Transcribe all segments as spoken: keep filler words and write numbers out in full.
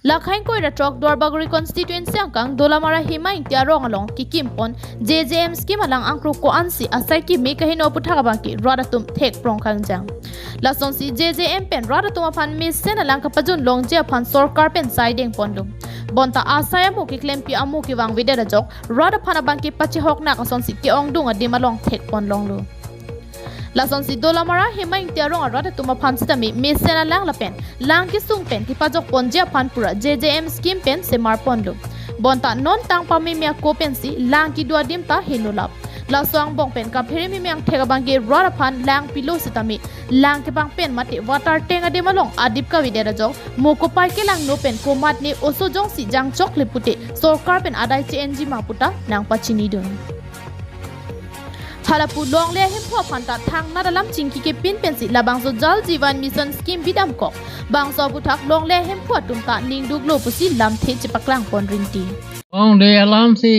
Lakhang koi ra throk Duarbagori constituency angkang Dolamara Hima Ingti arong along kekim pon J J M scheme alang angkrok ko-ansi asai keme kaheno aputhak abangke rat atum thek prong kangjang. Lasonsi J J M pen rat atum aphan mesen alang kapajun longji aphan sorkar pen sai deng ponlo. Bonta asai amo keklempi amo kevang avedet ajok rat aphan abangke pachehok nak asonsi ke-ongdung adim along thek pon longlo. Lasonsi Dolamara Hima Ingti arong arat atum aphan sitame mesen alang lapen lang kesung pen kepajok ponji aphan pura J J M scheme pen semar ponlo. Bonta non tang pameme ako pensi lang kedo adim ta henolap. Laso angbong pen kaphere meme angthek abangke rat aphan lang pilo sitame lang kepang pen mate water tank adim along adip kavedet ajok mo kopai kelangno pen komatne oso jongsi jangchokle pute sorkar pen adai che-enji ma puta nangpachinidun. Halapu longle ahemphu aphan ta thangnat alam chingki kepin pensi labangso Jal Jeevan Mission scheme bidamkok. Bangso aputhak longle ahemphu atum ta ningduklo pusi lamthe chepaklang pon rinti. Longle alamsi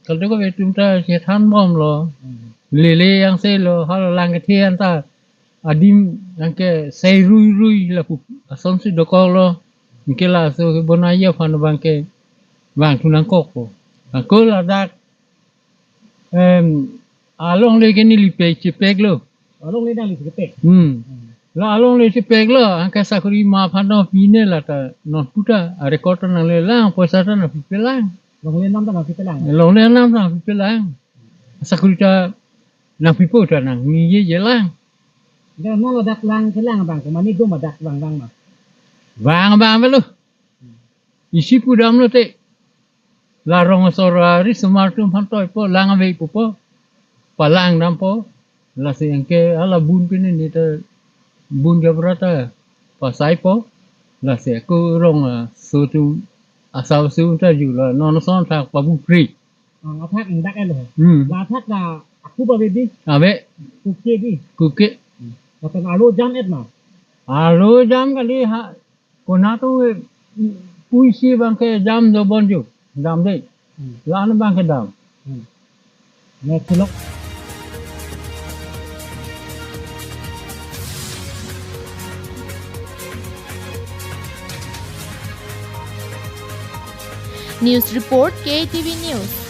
kadokave atum ta chethan bomlo. Lele yangse lo, hala lang kethe anta adim yangke sei rui rui lapu asonsi dokoklo. Anke laso kebonai aphan abangke vangthu nangkokpo. Ako ladak, em, alongle ke neli pek chepeklo. Alongle nangli chepek. Hmm. Hmm. La alongle chepeklo, anke sakori ma aphan no pine lata non puta, a record ta nanglelang, poisa ta nangpipelang. Longle nam ta nangpipelang. Longle nam ta nangpipelang. Sakori ta nangpipo ta nangneyejelang. Anke non ladak lang kelang abang, komatne do ma dak vang vang ma? Vang abang avelo. Isi pudamlo te. La rong asor arisomar atum aphan toipo, lang ave pupo. Palang dampo. Lasi anke hala bun pine neta bun jabra ta pasaipo. Lasi ako rong aso atum, asau aso atum ta julo. Non ason thak pabupri. Ah, athak dak elo. Hmm. La athak la aku ba baby. Ave. Kuke di. Kuke. Lapen alo jam-et ma? Alo jam kali ha. Konat atum, eh, puisi abangke jam dobon ju. Damde. Hmm. La-an abangke dam. Hmm. Ne kulok. News report, K T V News.